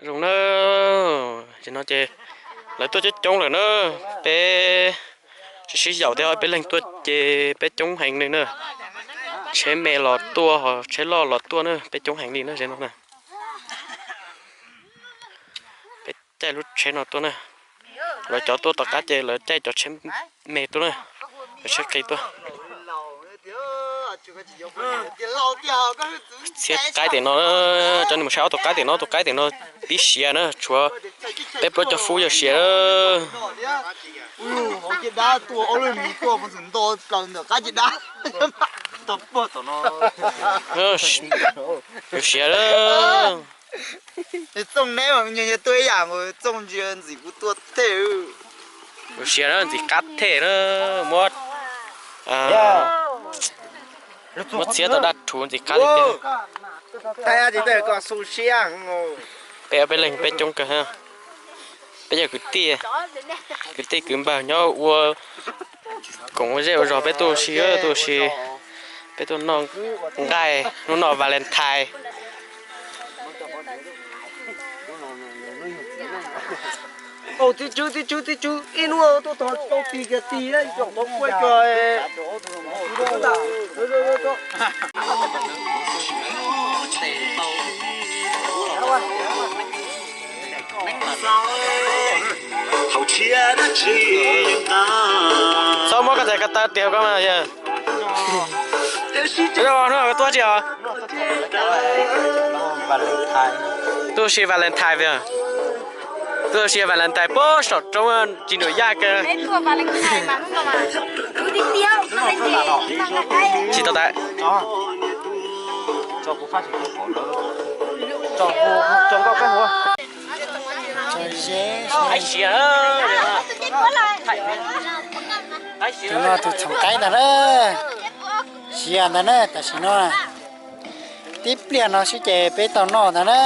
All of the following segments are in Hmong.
Zoo na, ces no ces lawv tuaj coob coob lawm na, peb sib sib yaum thiab peb leeg tuaj ces peb coob heev li na. Tsheb me los tuaj, tsheb loj los tuaj na, peb coob heev li na, no na. Peb caij lub tsheb no tuaj na. Lawv cov tuaj tom qab ces lawv caij cov tsheb me tuaj na, cov tsheb qis tuaj. Txhiab qaib tim no, cov neeg mus saib ob tus qaib tim no, tus qaib tim no pib siav na, tshuav peb plaub caug fub yog siav. Yus siav lawm. Txooj neb mas me nyuag tuaj ib yam nkaus, Txooj ntsia ntxim kuv tuaj thej. Yus siav na, ntxim qab thej na, muab, muab txhiab tau daj rhuv ntxim qab li tiag. Peb ob peb leeg peb coob kawg, peb yog kwv tij, kwv tij kwv npawg nyob ua koom ua zej ua zog, peb tuaj ua si, tuaj ua si, peb tuaj noj nqaij hnub no Valentine. Txiv tswv, txiv tswv, txiv tswv, ib hnub tuaj tau tis kiag tig, tau kuaj kiag. Txhob muab koj tais ko taw tias koj mas yog. Hnub no koj tuaj tsi os? Tuaj ua si Valentine, tuaj ua si Valentine puag saum roob Tsis Num Yaj kawg. Tsis tau tas. Tus no tus txhoov qaib ntag na. Siav ntag na, tam sim no tib pliag no xwb ces peb tau noj ntag na.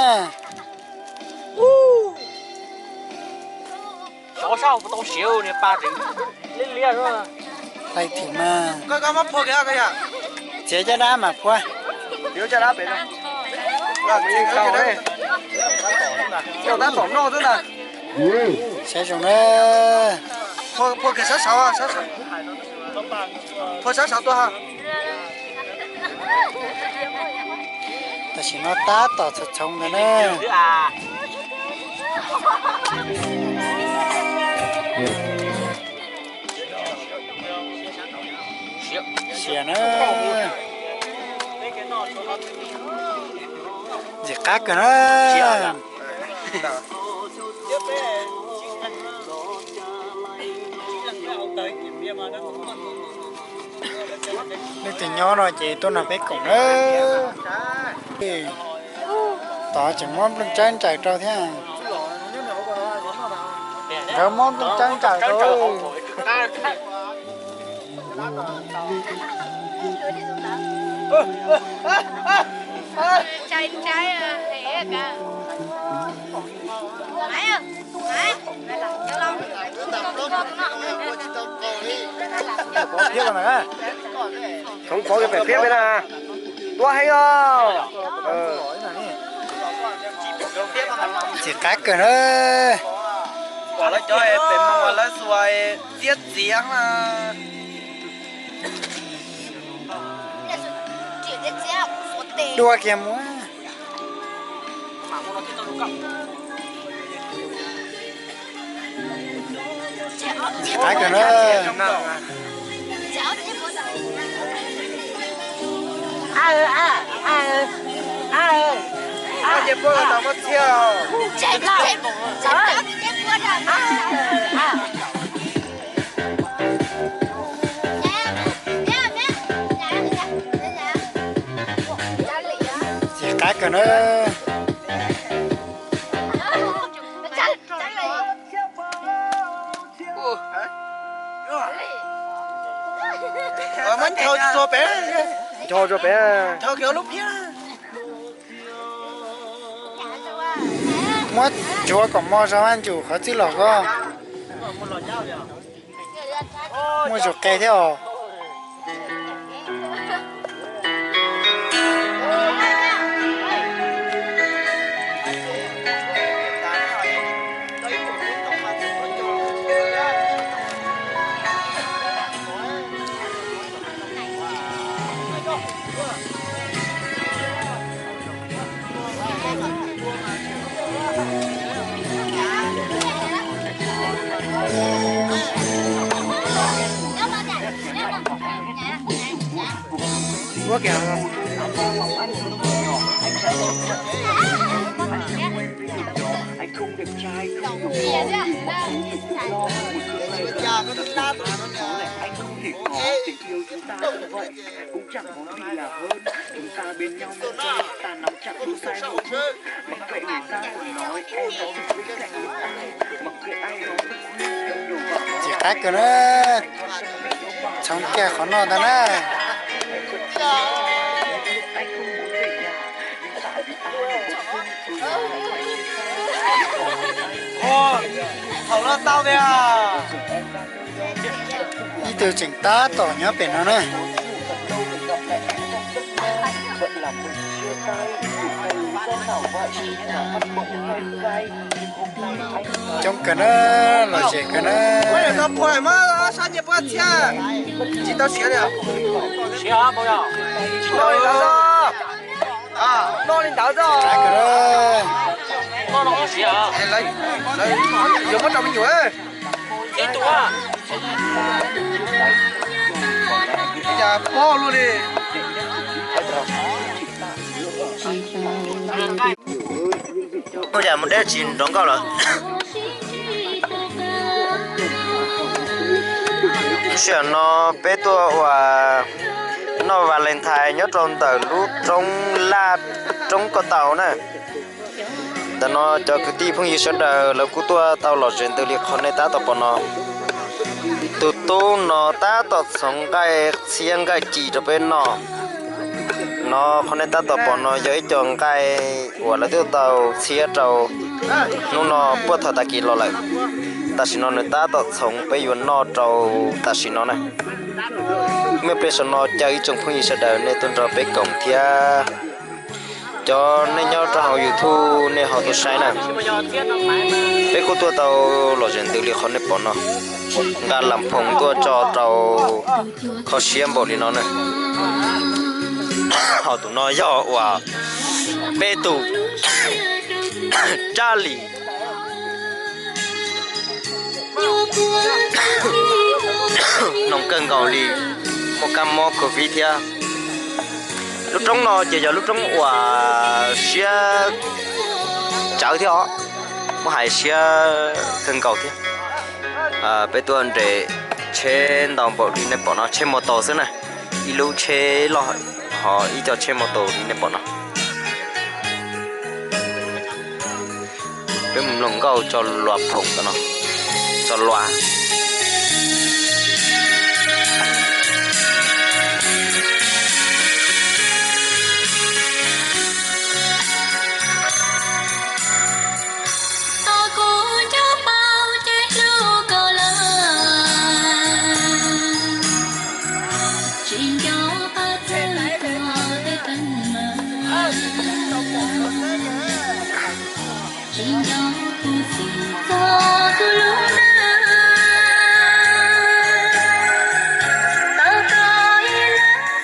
Hlais thwm mas txiav caj dab mas puab. Saib zoo na. Tam sim no tab tom txhoov txhoov ntawd na. Siav na. Ntxim qab kawg na. Leej twg nyob no ces tuaj nrog peb koom na. Tod tseem muab nplooj tsawb ntsaws rau thiab. Nkawd muab nplooj tsawb ntsaws rau. Txhoov pov pem pliab peb na. Tua heev os. Ntxim qab kawg na. Pom lawv cov pem Hmoob lawv xuas txiab txiav na. Dua kiag mus. Ntxim qab kawg na. Ntxim qab kawg na. Muab ncho tso pem. Ncho tso pem. Ncho kiag lub phiab. Muab ntsuav kom mos zog vaj ntsum qhov txwj los koj. Muaj zus qe thiab os. Có kìa. Anh không đẹp trai, không giàu có, nhưng mà anh rất là lo. Một tương lai thật sự là anh không thể có. Tình yêu chúng ta cũng vậy, cũng chẳng có gì là hơn. Chúng ta bên nhau một giây, ta nắm chặt đôi tay. Mặc kệ người ta còn nói, em đã từng bên cạnh người ta. Txiv qab kawg na, txhoov kiag qhov no ntag na. Ib tug tseem tab tom nyob pem no na. Coob kawg na, lom zem kawg na. Tsis tau siav li. Noj li ntawd os. Noj li ntawd os. Yuav muab rau me nyuam. Cas pob luaj li. Ua cas mus deb tsis nrov nkauj lawm. Sij hawm no peb tuaj ua noj Valentine nyob rau ntawm lub roob laj, roob ko taw na. Ntawm no cov kwv tij phooj ywg sawv daws lawv kuj tuaj tau lom zem ntws li qhov nej tab tom pom no. Tus tub no tab tom txhoov nqaij txhiab nqaij ci rau peb noj. No qhov nej tab tom pom no yog ib co nqaij uas lawv twb tau txhiab rau hnub no puag thaum tag kis los lawm. Tam sim no nws tab tom txhoov peb yuav noj rau tam sim no na. Muaj pliag saum no caw ib tsoom phooj ywg sawv daws nej tuaj nrog peb koom thiab. Cov nej nyob rau hauv YouTube nej ho tuaj saib na. Peb kuj tuaj tau lom zem ntws li qhov nej pom no. Nqa lam phoom tuaj tso rau kho siab npaum li no na. Ho tus no yog uas peb tus Rab Lis. Noog kawg nkaus li, muaj kab mob covid thiab. Lub roob no ces yog lub roob uas siab tsawv thiab os, muab hais siab kawg nkaus thiab. Peb tuaj nres tsheb ntau npaum li nej pom no, tsheb mos taus xwb na, ib lub tsheb loj ho ib co tsheb mos taus li nej pom no. Peb mus mloog nkauj tso lua phoom ntawm no, tso lua. Tau kuv nco paub ces hlub koj lawm, tsis nco qab txawj koj tej teeb meem. Tsis nco kuv txim txog tus lub neej, tau koj ib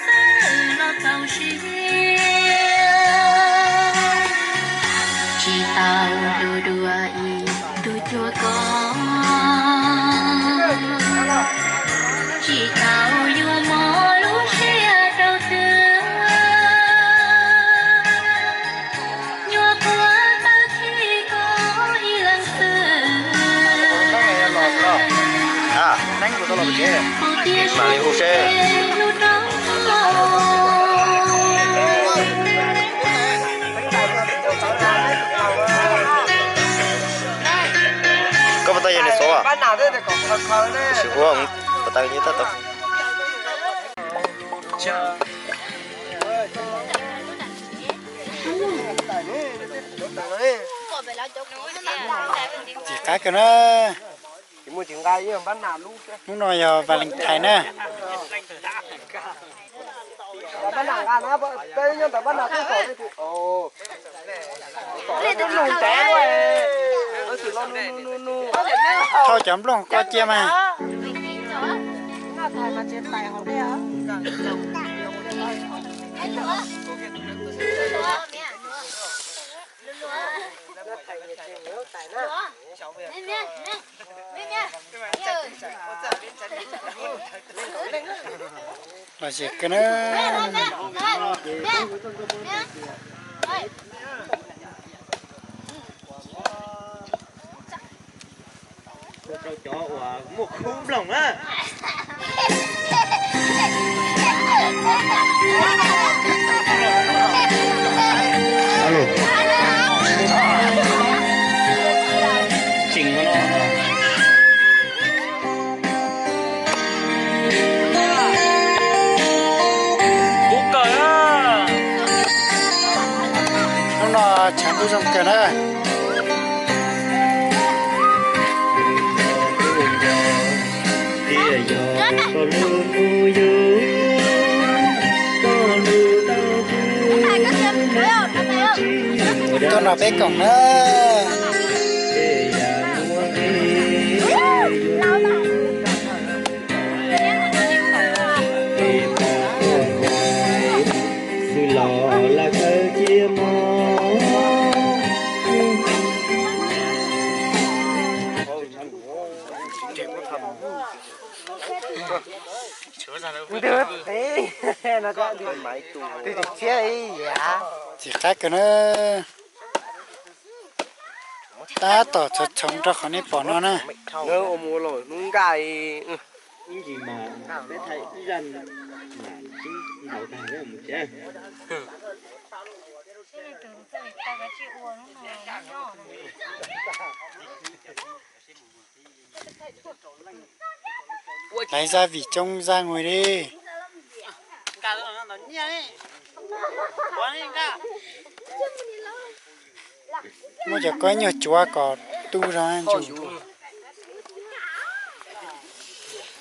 leeg xwb los txaus siab. Tsis tau hlub dua ib tug cuag koj, tsis tau yuav mos lub siab rau twg. Nyuam qhuav tau khi koj ib leeg xwb, mam li hu seb. Koj puas tau yog nws xov? Tsis hu, puas tau yog tab tom. Txiv qab kawg na. Hnub no yog Valentine na. Thauj cov nplooj koj cia mas. Los zem kawg na. Rau cov uas muaj khub nplooj na. Tseem no. Kub kawg na. Hnub no tshav ntuj zoo kawg na. Tuaj nrog peb koom na. Txiv qab kawg na. Tab tom txhoov txhoov rau qhov nej pom no na. Laiv zaj vim coob zaj nqui li. Muab cov koj nyuag cuav kom tu zog.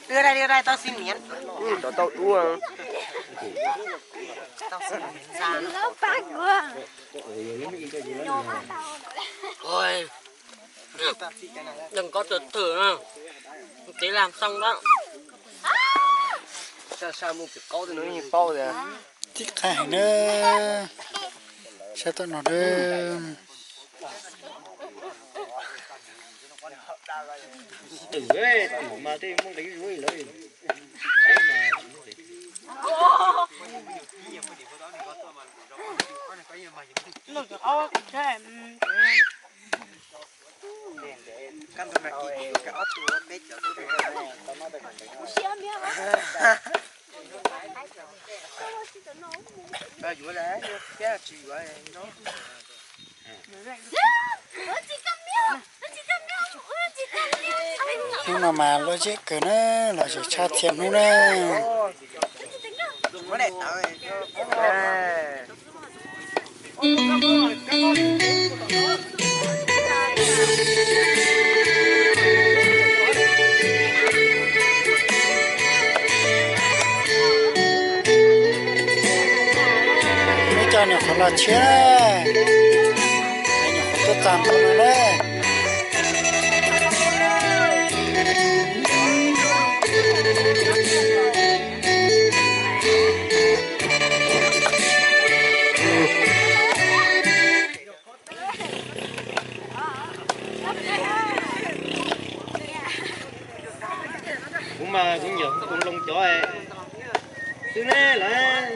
Yeej koj tawm thwm na, txiv lam xoo na. Tib qab heev na, sab tom no na. Hnub no mas lom zem kawg na, los zem tshaj txhia hnub na. Muaj cov nyuam qhuav los tshiab, nyuam qhuav tuaj txog ntua no na. Kuv mas kuv nyiam tus loo cov xwb ne lawm.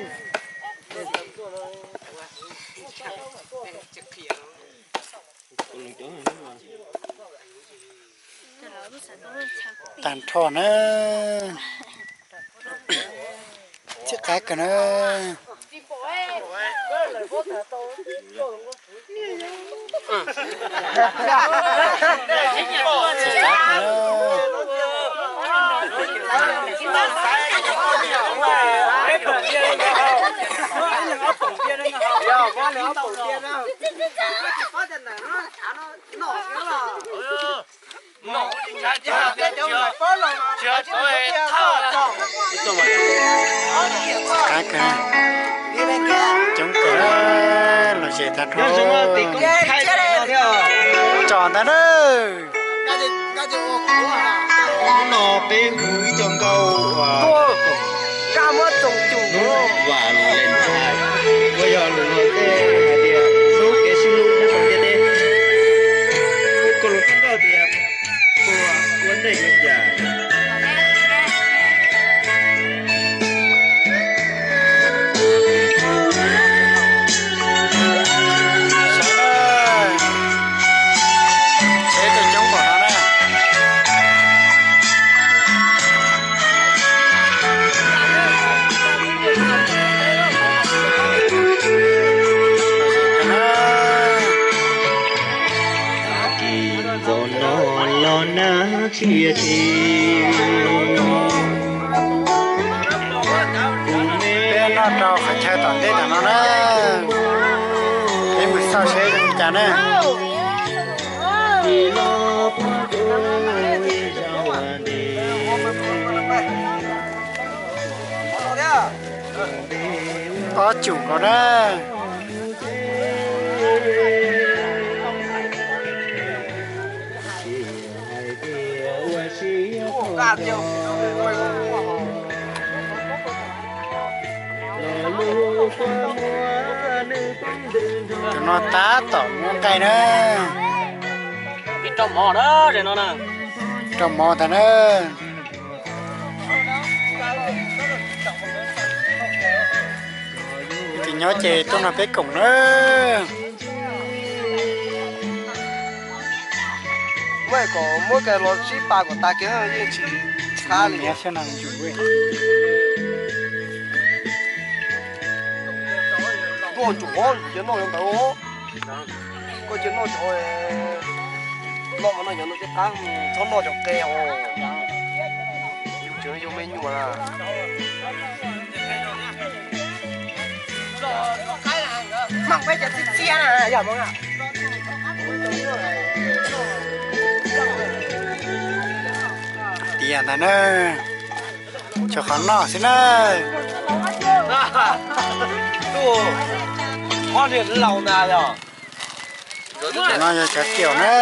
Tag nrho na, txij qab kawg na. Qab kawg, coob kawg, los zem tag nrho. Tsom ntag na. Hnub no peb hu ib co nkauj uas hnub Valentine, uas yog lus Nplog tej hais tias hnub kev sib hlub nyob rau ntiaj teb. Zaum no los nag tsis tsis. Peb noj rau qhov chaw tom ntej tam no na. Peb mus xauj seb zoo li cas na. Ob cum nkaus na. Tus no tab tom muab nqaij na. Rau mov na, rau mov ntag na. Tsis nyob ces tuaj nrog peb koom na. Muab kom muab kiag los sib pas kom tas kiag yeej tsis txhab li. Tuaj tsum ua cia noj cov ntawd. Koj cia noj cov, noj no yog noj cov qab, txhob noj cov qe os. Yus tseem yog me nyuam na. Tiag ntag na, tsuas qhov noj xwb na. Cov no yog cov tiaum na.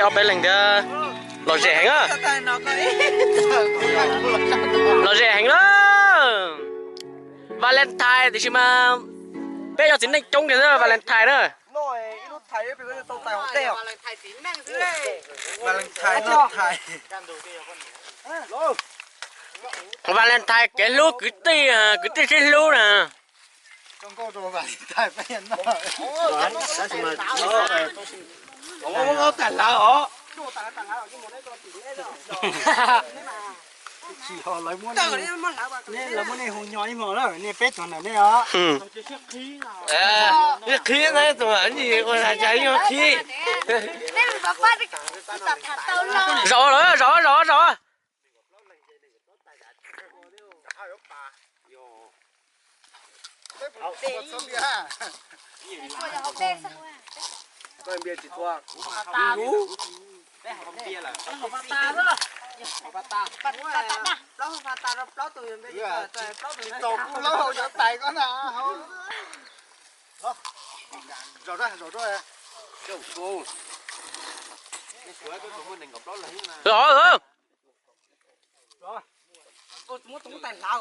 Ob peb leeg thiab, lom zem heev. Lom zem heev na. Valentine tiam sis mas peb yog txiv neej coob kiag xwb Valentine na. Valentine kev hlub kwv tij, kwv tij sib hlub na. Lawv muab nej hu nyo ib hmos lawm, nej peb tug ntawm nej os. Qhib na, tus ua cas yog qhib. Zov lawm, zov, zov, zov.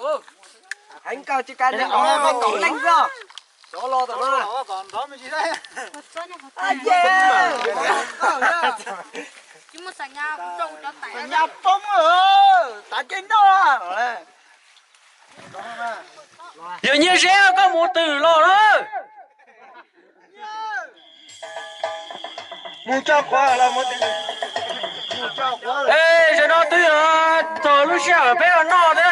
Los, Heev kawg tsis kav neeg, kaum leej xwb. Cov los tom no. Nyab poob, tav caij noj. Yog Nyiaj Zeb koj mus twg los na? Mus tso quav los mus. Zaum no twb yog txog lub sij hawm peb ua noj thiab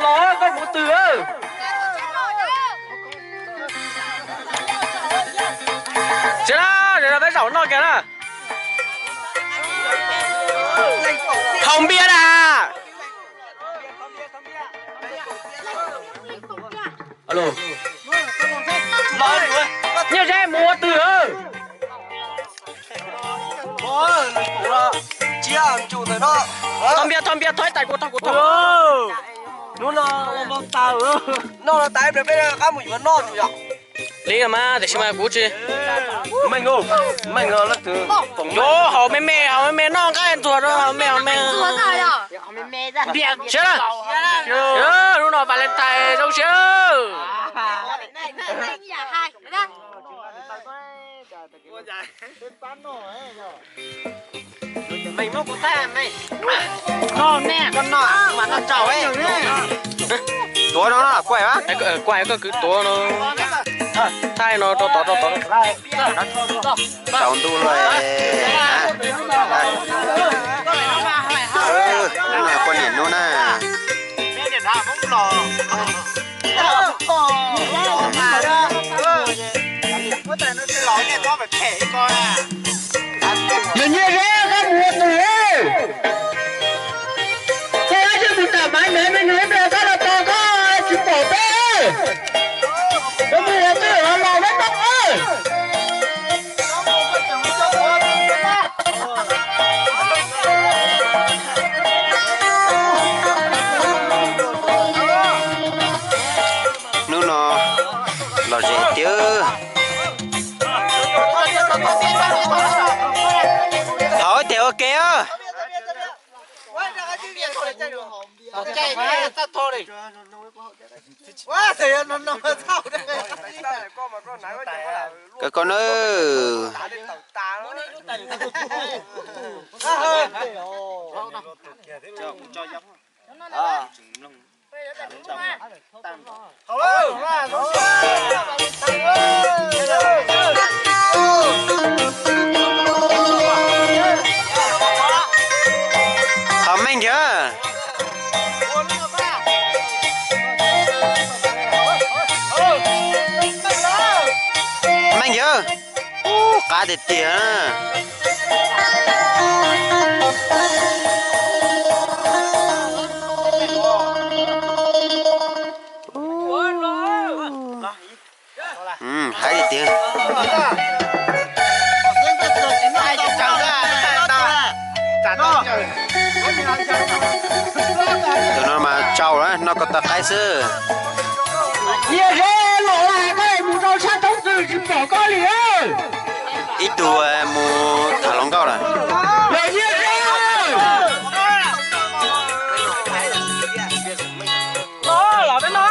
los koj mus twg? Tsis na, zaum no peb zaum noj kiag na. Haus npias na. Nyiaj Zeb mus ua twg? Thau npias, thau npias, thau ib tais kuv, thau kuv, thau. Hnub no npau taws, noj no tas peb rov qab mus yuav noj tus yom. Li mas tiam sis mas kuv tsis. Meej, meej leej twg yuav haus me me, haus me me noj nqaij ntxuag rau haus me, haus me. Siab na. Hnub no Valentine zoo siab. Meej muab kuv thaij meej. Noj ne, koj noj mas noj tsaus. Tuav no, kuaj, kuaj koj kwv tuav no. Thaij no rau tod, rau tod. Tsaus ntuj lawm. Poj niam hnub na. Yog nyiaj zeb koj mus ua tus, koj ib tug mus tam maiv mev me nus ib pliag koj los tos koj tsis pom peb, koj mus ua twj los los peb tau. Hnub no lom zem tiag. Haus ib tes ua ke os. Koj, koj na. Haus meej thiab. Meej thiab. Ub, qab tiag tiag. Haib tiag tiag. Tus no mas tsau lawm, noj ko taw qaib xwb. Nyiaj zeb los lawm, koj mus rau sab roob twg tsis pom koj li. Ib tug mus tham hluas nkauj lawm. Los nyiaj zeb. Los peb noj.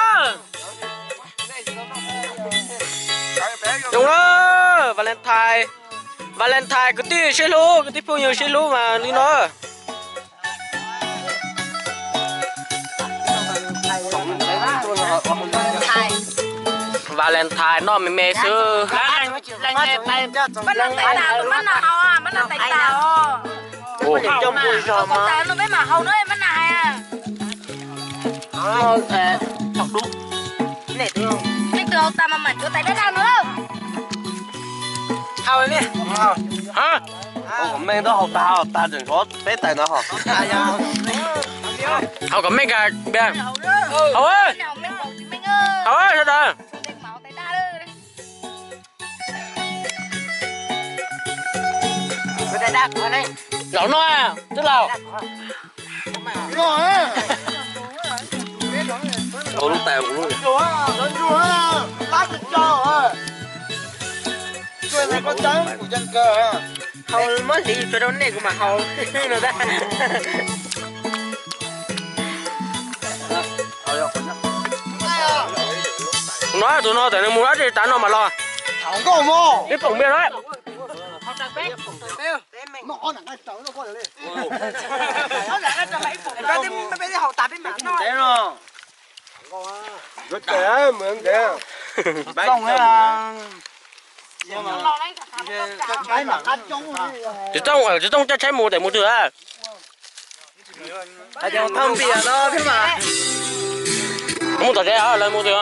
Zoo na, Valentine, Valentine kwv tij sib hlub, kwv tij phooj ywg sib hlub mas li no. Valentine noj me me xwb. Haus kom meej, tseem tshuav peb tais no haus. Haus kom meej, haus, haus sawv daws. Zaum no twb laus. Haus muab hliv tsuav rau nej kuv mam haus no ntag. No tus no tam nws mus dab tsi tav no mas los. Ib poom npiaj na. Tsis txhob, tsis txhob coj tshaib mus, tes mus twg a? Thaj npias no thiab mas. Mus tom tsev, lawv mus twg?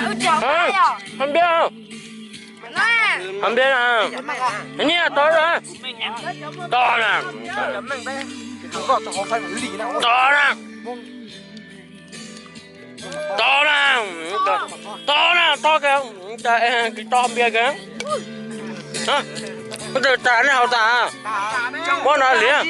Hab npiab, hab npiab na, nyiaj tau, tau na, tau na. Tau na, tau na, tau kiag, tsis tau npias kiag. Ua tas nej haus tas, muab no liam.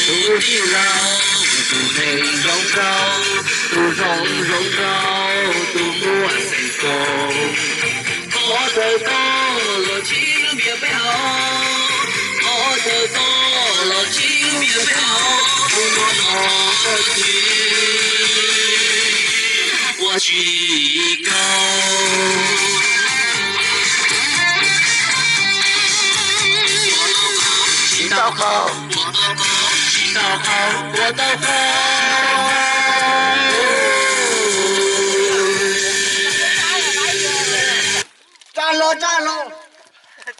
Tus tij laug, tus neeg zoo nkauj, tus zoo zoo nkauj, tus muaj xeem kaum. Qhov tawg toj los tsis npias peb haus, qhov tawg toj los tsis npias peb haus, tus no no koj tsis ua tsis tau. Tsis tau qau, tsis tau qau, ua tau qau. Tsa los, tsa los.